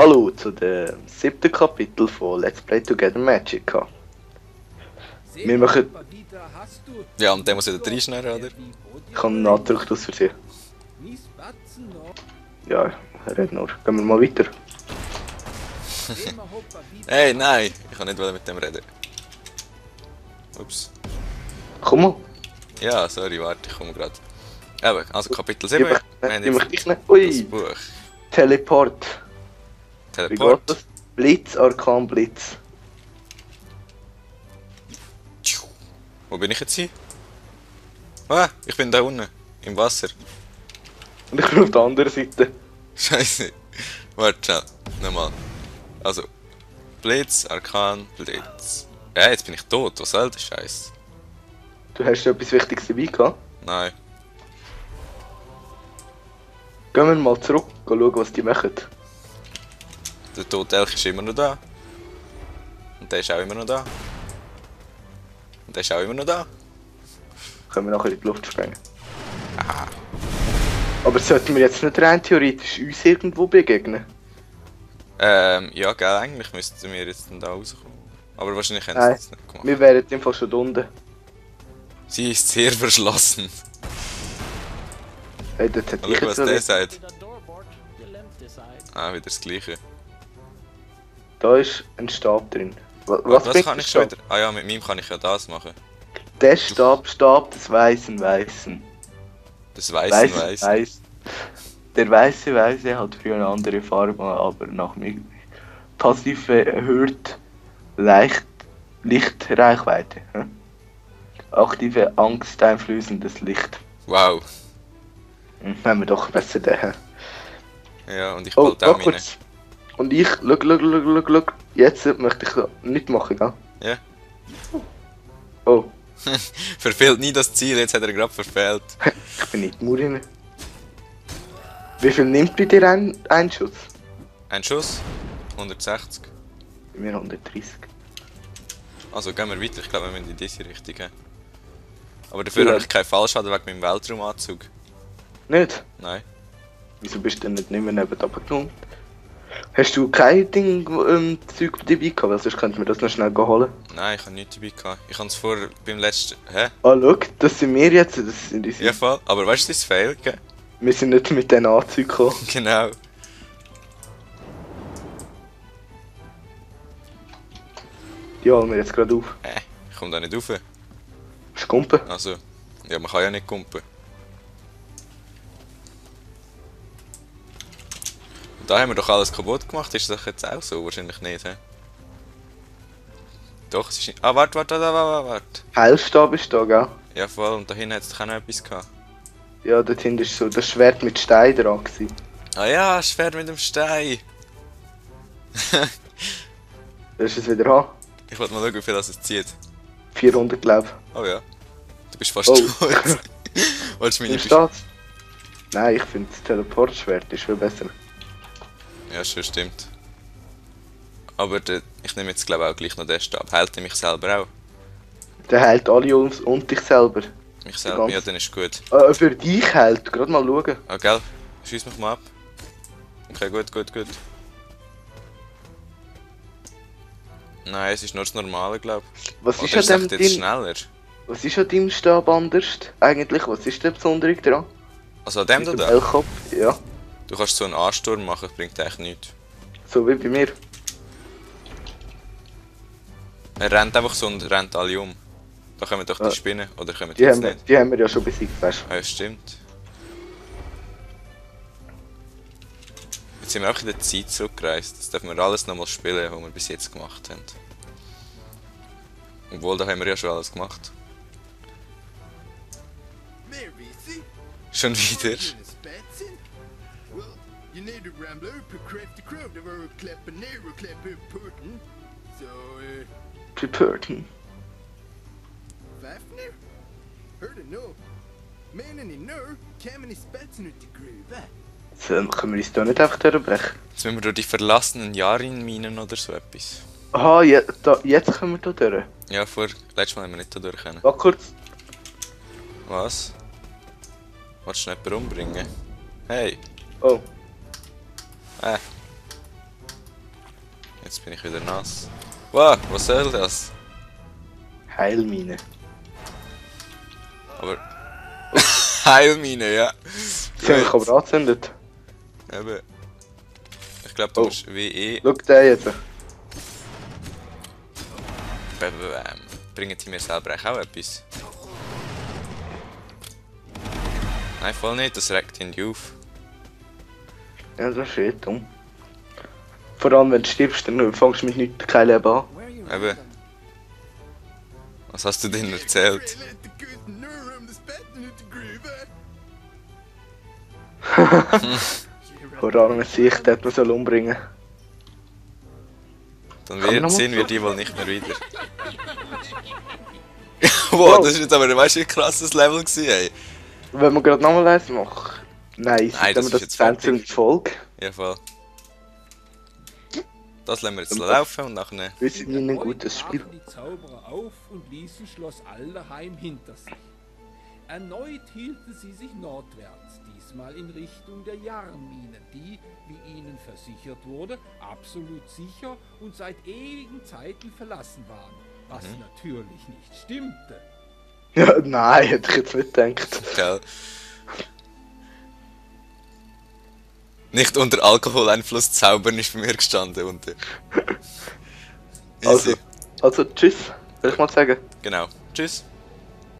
Hallo zu dem 7. Kapitel von Let's Play Together Magica. Wir machen... Ja, und der muss wieder reinschneiden, oder? Ich habe einen Nachdruck aus Versehen. Ja, red nur. Gehen wir mal weiter. Hey, nein! Ich kann nicht mit dem reden. Ups. Komm mal. Ja, sorry, warte, ich komme gerade. Eben, also Kapitel 7. Wir haben jetzt dich nicht. das Ui! Buch. Teleport. Wie geht Teleport. das? Blitz, Arkan, Blitz. Wo bin ich jetzt hin? Ah, ich bin da unten. Im Wasser. Und ich bin auf der anderen Seite. Scheiße. Warte, schnell. Nochmal. Also. Blitz, Arkan, Blitz. Ja, jetzt bin ich tot. Was soll der Scheiß? Du hast etwas Wichtiges dabei gehabt. Nein. Gehen wir mal zurück und schauen, was die machen. Der tote Elch ist immer noch da. Und der ist auch immer noch da. Und der ist auch immer noch da. Können wir nachher in die Luft sprengen. Aha. Aber sollten wir jetzt nicht rein theoretisch uns irgendwo begegnen? Ja, gell, eigentlich müssten wir jetzt dann da rauskommen. Aber wahrscheinlich haben sie Nein, das nicht gemacht. wir wären im Fall schon unten. Sie ist sehr verschlossen. Hey, dort hat Schau, ich was jetzt der sagt. Ah, wieder das gleiche. Da ist ein Stab drin. Was Was bringt kann der ich schon Stab? wieder? Ah ja, mit meinem kann ich ja das machen. Der Stab des Weißen. Das Weißen. Weiß. Der Weiße hat früher eine andere Farbe, aber nach mir passiv erhöht Lichtreichweite. Hm? Aktive angsteinflößendes Licht. Wow. Nehmen wir doch besser den. Ja, und ich Oh, wollte auch meine. kurz. Und ich, schau. Jetzt möchte ich nicht machen, gell? Ja. Oh, Verfehlt nie das Ziel, jetzt hat er gerade verfehlt. ich bin nicht Murin. Wie viel nimmt bei dir ein Schuss? Ein Schuss. 160. Bei mir 130. Also gehen wir weiter, ich glaube wir müssen in diese Richtung gehen. Aber dafür Ja. habe ich keinen Fallschaden wegen meinem Weltraumanzug. Nicht? Nein. Wieso bist du denn nicht mehr neben runtergekommen? Hast du kein Zeug dabei gehabt? Weil sonst könnten wir das noch schnell holen. Nein, ich habe nichts dabei gehabt. Ich habe es vor beim letzten. Hä? Ah, schau, das sind wir jetzt. Das sind unsere... Ja voll. Aber weißt du, das ist Fail, gell? Wir sind nicht mit diesen Anzügen gekommen. Genau. Die holen wir jetzt gerade auf. Ich komme da nicht rauf. Skumpen. Also. Ja, man kann ja nicht kumpen. Und da haben wir doch alles kaputt gemacht, ist das doch jetzt auch so? Wahrscheinlich nicht, hä? Doch, es ist nicht. Ah, warte. Heilstab ist da, gell? Ja voll, und da hinten hat es doch auch noch etwas gehabt. Ja, dort hinten ist so das Schwert mit Stein dran gewesen. Ah ja, Schwert mit dem Stein. Willst du es wieder haben? Ich wollte mal schauen, wie viel das es zieht. 400, glaube ich. Oh ja. Du bist fast Oh. tot. Wolltest du meine Wie steht's? Nein, ich finde das Teleportschwert ist viel besser. Ja, schon stimmt. Aber ich nehme jetzt glaube ich auch gleich noch den Stab. Heilt er mich selber auch? Der heilt alle uns und dich selber. Mich selber? ganz- Ja, dann ist gut. Für dich heilt, gerade mal schauen. Ah, gell? Schieß mich mal ab. Okay, gut. Nein, es ist nur das Normale, glaube ich. Was Oder ist ist an es dem jetzt Ding? schneller? Was ist an deinem Stab anders? Eigentlich, was ist der Besondere dran? Also an dem Mit da dem da? L-Kopf? Ja, Du kannst so einen Ansturm machen, bringt eigentlich nichts. so wie bei mir. Er rennt einfach so und rennt alle um. Da kommen doch die Ja. Spinnen, oder kommen die Die jetzt haben, nicht? die haben wir ja schon besiegt, weißt Ah ja, stimmt. Jetzt sind wir auch in der Zeit zurückgereist. Jetzt dürfen wir alles nochmal spielen, was wir bis jetzt gemacht haben. Obwohl, da haben wir ja schon alles gemacht. Schon wieder? Well, you need to ramble up a crafty crowd of our clapanero clapper putin. So, du? Prepared. Fafner? Heard of no. Man in nur, kamen is spatzen ut die Grüve. So, können wir uns da nicht einfach durchbrechen? Jetzt müssen wir durch die verlassenen Jarin-Minen oder so etwas. Aha, jetzt können wir da durch. Ja, letztes Mal haben wir nicht da durch können. Warte kurz. Was? Wolltest du noch jemanden umbringen? Hey! Oh, Äh. Jetzt bin ich wieder nass. Wow, was soll das? Heilmine. Aber... Heilmine, ja. Sie haben mich aber angezündet. Eben. Ich glaube, du musst WE... Schau den jetzt. Bringen die mir selber eigentlich auch etwas? Nein, voll nicht, das regt ihn auf. Ja, das ist eh dumm. Vor allem wenn du stirbst, dann fängst du mit nichts kein Leben an. Eben. Was hast du denn erzählt? Let the good neuron the spatting at the groove. Vor allem wenn sich dort man soll umbringen. Dann Kann man noch sehen mal wir die wohl nicht mehr wieder. Wow, das ist jetzt aber, weißt du, wie krasses Level gewesen, ey. Wenn wir gerade nochmal eins machen. Nice, Nein, dann das wir ist das jetzt 20. fertig. Folge. Ja, voll. Das lassen wir jetzt laufen und nachher... Wir sind in ein gutes Spiel. Die Zauberer auf und ließen Schloss Alderheim hinter sich. Erneut hielten sie sich nordwärts, diesmal in Richtung der Jarnminen, die, wie ihnen versichert wurde, absolut sicher und seit ewigen Zeiten verlassen waren, was natürlich nicht stimmte. Ja, nein, hätte ich jetzt nicht gedacht. Gell. Nicht unter Alkoholeinfluss zaubern ist bei mir gestanden. Unter. Easy. Also tschüss, will ich mal sagen. Genau. Tschüss.